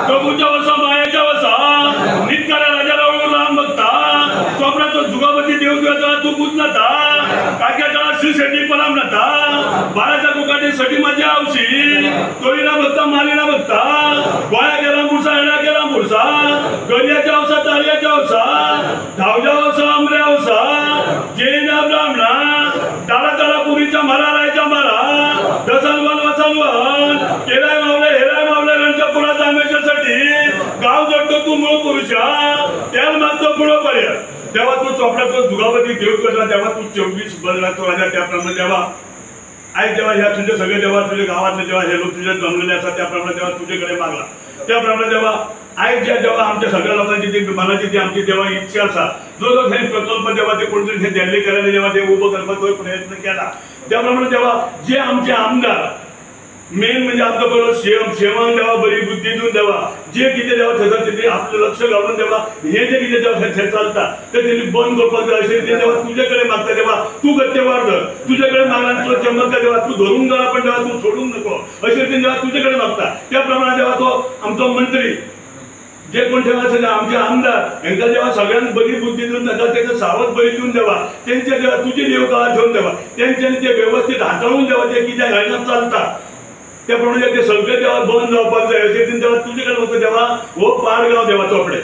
प्रभूच्या वसा मायाच्या वसा नितकारा राजा रावळ राम भक्ता चोपड्याचो जुगापती देव किंवा तू पूजनाता काक्याच्या श्री शेट्टी पलाम नाता बाराच्या कोकाटी सटी माझ्या आवशी तोळीना भक्ता मालीना भक्ता गोया गेला पुरसा येणा गेला पुरसा गलियाच्या अवसा तालियाच्या अवसा धावच्या अवसा आमऱ्या अवसा जैन ब्राह्मणा ताला ताला पुरीच्या मारा रायच्या मारा दसनवन वसनवन केलाय मावले हेराय मावले रणच्यापुरा जांभेच्यासाठी गाव जडतो तू मूळ पुरुषा त्याला मागतो पुढं पर्यंत. तेव्हा तू चोपड्याचो जुगावती देव करला तेव्हा तू 24 बदलातो राजा. त्याप्रमाणे तेव्हा आई जेव्हा ह्या तुझे सगळे देवा तुझ्या गावातले जेव्हा हे लोक तुझे जमलेले असतात त्याप्रमाणे तेव्हा तुझ्याकडे मागला. त्याप्रमाणे जेव्हा आई ज्या जेव्हा आमच्या सगळ्या लोकांची ती मनाची ती आमची जेव्हा इच्छा असा जो जो हे प्रकल्प जेव्हा ते कोणतरी हे दिल्ली करायला जेव्हा ते उभं करपाचो प्रयत्न केला. त्याप्रमाणे जेव्हा जे आमचे आमदार मेन म्हणजे आमचं बरोबर सेवान देवा बरी बुद्धी दिवन देवा जे कितें देवा थंयसर तेणी आपलें लक्ष घालून देवा हे जे कितें देवा थंय चलता ते तेणी बंद करपाक जाय अशें रितीन देवा तुजे कडेन मागता. देवा तूं गत्यवार धर तुजे कडेन मागला आनी तुजो चमत्कार देवा तूं धरूंक जाय पण देवा तूं सोडूंक नको अशें रितीन देवा तुजे कडेन मागता. त्या प्रमाणे देवा तो आमचो मंत्री जे कोण ठेवा आसले आमचे आमदार हेंकां देवा सगळ्यांक बरी बुद्धी दिवन ताका तेका सावध बरी दिवन देवा तेंचे देवा तुजी देव काळां ठेवन देवा तेंच्यांनी ते वेवस्थीत हाताळून देवा ते कितें हांगा चलता त्या प्रमाणे ते सगळे देवा बंद जावपाक जाय अशें रितीन देवा तुजे कडेन वता. देवा हो पाडगांव देवा चोपडे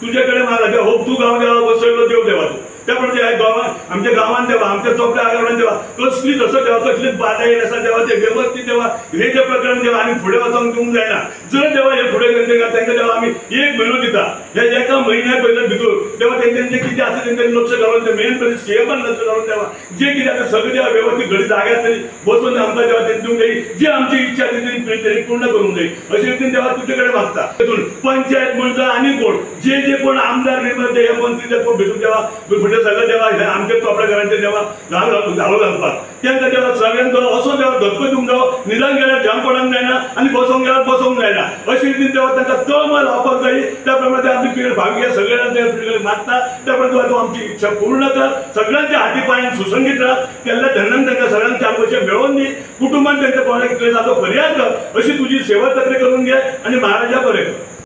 तुजे कडेन मागला देवा हो तूं गांव देवा बसयलो देव देवा तूं. त्या प्रमाणे ह्या गांवान आमच्या गांवान देवा आमच्या चोपड्या आगारान देवा कसलीच असो देवा कसलीच बाधा येयल आसा देवा ते वेवस्थीत देवा हे जे प्रकरण देवा आनी फुडें वचोंक दिवंक जायना. जर देवा हे फुडें तांकां देवा आमी एक म्हयनो दिता ह्या एका म्हयन्या पयल्या भितर देवा तेंच्यांनी कितें आसा तेंच्यांनी लक्ष घालून ते मेन पयलीं सीएमान लक्ष घालून देवा जे कितें आसा सगळें देवा वेवस्थीत घडी जाग्यार तरी बसून आमकां देवा तें दिवंक जाय जी आमची इच्छा तेंच्यांनी पूर्ण करूंक जाय अशे रितीन देवा तुजे कडेन मागता. तितून पंचायत म्हणटा आनी कोण जे जे कोण आमदार हे मंत्री जे कोण भेटून देवा फुडले सगळे देवा हे आमच्या चोपडेकारांचे देवा घालो घालपाक तांकां देवा सगळ्यांचो असो देवा धक्को दिवंक जावो निदान गेल्यार जाम पडोंक जायना आनी बसोंक गेल्यार बसोंक जायना अशे रितीन देवा तांकां तळमळ लावपाक जाय. त्या प्रमाणे आमची पिढी भावी सगळ्यांच्या पिढी मागता. त्या प्रमाणे तूं आमची इच्छा पूर्ण कर सगळ्यांच्या हाती पायान सुसंगीत राहा केल्ल्या धनान तांकां सगळ्यांक 4 पयशे मेळोवन दी कुटुंबान तांच्या कोणाक कितें जातो पर्याय कर अशी तुजी सेवा तक्री करून घे आनी महाराजा बरें कर.